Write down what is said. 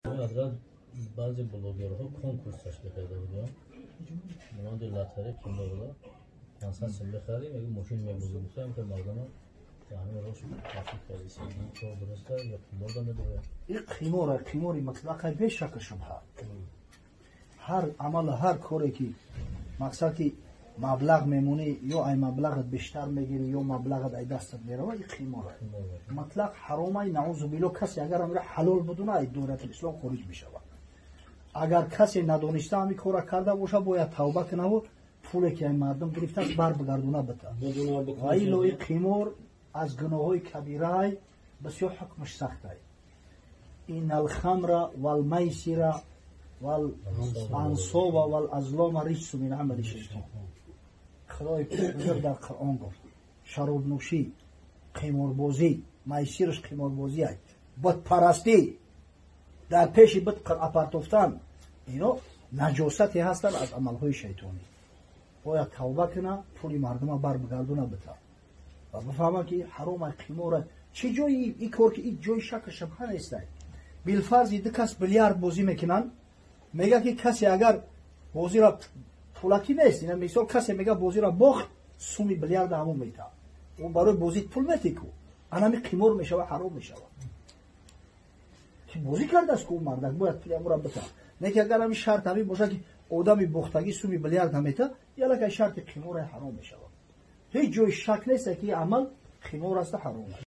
Ҳазрат, баъзе блогерҳо конкурс ташкил карда буданд, монанди лотерея, қиморла 500 сум бихарӣ, мегӯ, мошин мебозӣ, гуфтам, ки мардума ҳамин рош тафрид кардиси. Ин кор дуруста ё қиморда медорад? Ин қимора, қимори мутлақа, бешаку шубҳа. Ҳар амал, ҳар коре ки мақсад ки маблағ мемонӣ, ё ай маблағат бештар мегирӣ, ё маблағат ай дастат мерава, ин қимора мутлақ ҳаромай, наузу билло. Касе агар амра ҳалол будуна, ай доиратул ислом хориҷ мешавад. Агар касе надониста ҳамин кора карда боша, бояд тавба кунаву пуле ки ай мардум гирифтааст, бар бигардуна бита. Ва илои қимор аз гуноҳҳои кабираай, бисёр ҳукмаш сахтай. Инна алхамра валмайсира вал-ансоба вал-азлома риҷсу мин амали шайтон. Худои бузург дар Қуръон гуфт: шаробнӯшӣ, қиморбозӣ, майсираш қиморбозӣ ай, бутпарастӣ, дар пеши бут қуръапартофтан, ино наҷосате ҳастанд аз амалҳои шайтонӣ. Бояд тавба куна, пули мардума бар бигардуна бита ва бифаҳма, ки ҳаром ай, қимора. Чӣ ҷои ин кор ки ин ҷои шаку шубҳа нестай. Билфарзи ду кас билярд бозӣ мекунанд, мега, ки касе агар бозиро, пулакӣ нест, ина мисол, касе мега, бозиро бохт, суми билярда ҳамон мета. Ӯ барои бозӣ пул метику, анами қимор мешава, ҳаром мешава, ки бозӣ кардааст ку мардак, бояд пули амура бита. Не ки агар ҳами шарт ҳамин бошад, ки одами бохтагӣ суми билярд намета, ялакай шарти қимора, ҳаром мешавад. Ҳеҷ ҷои шак нест, ки амал қимор аста, ҳаром аст.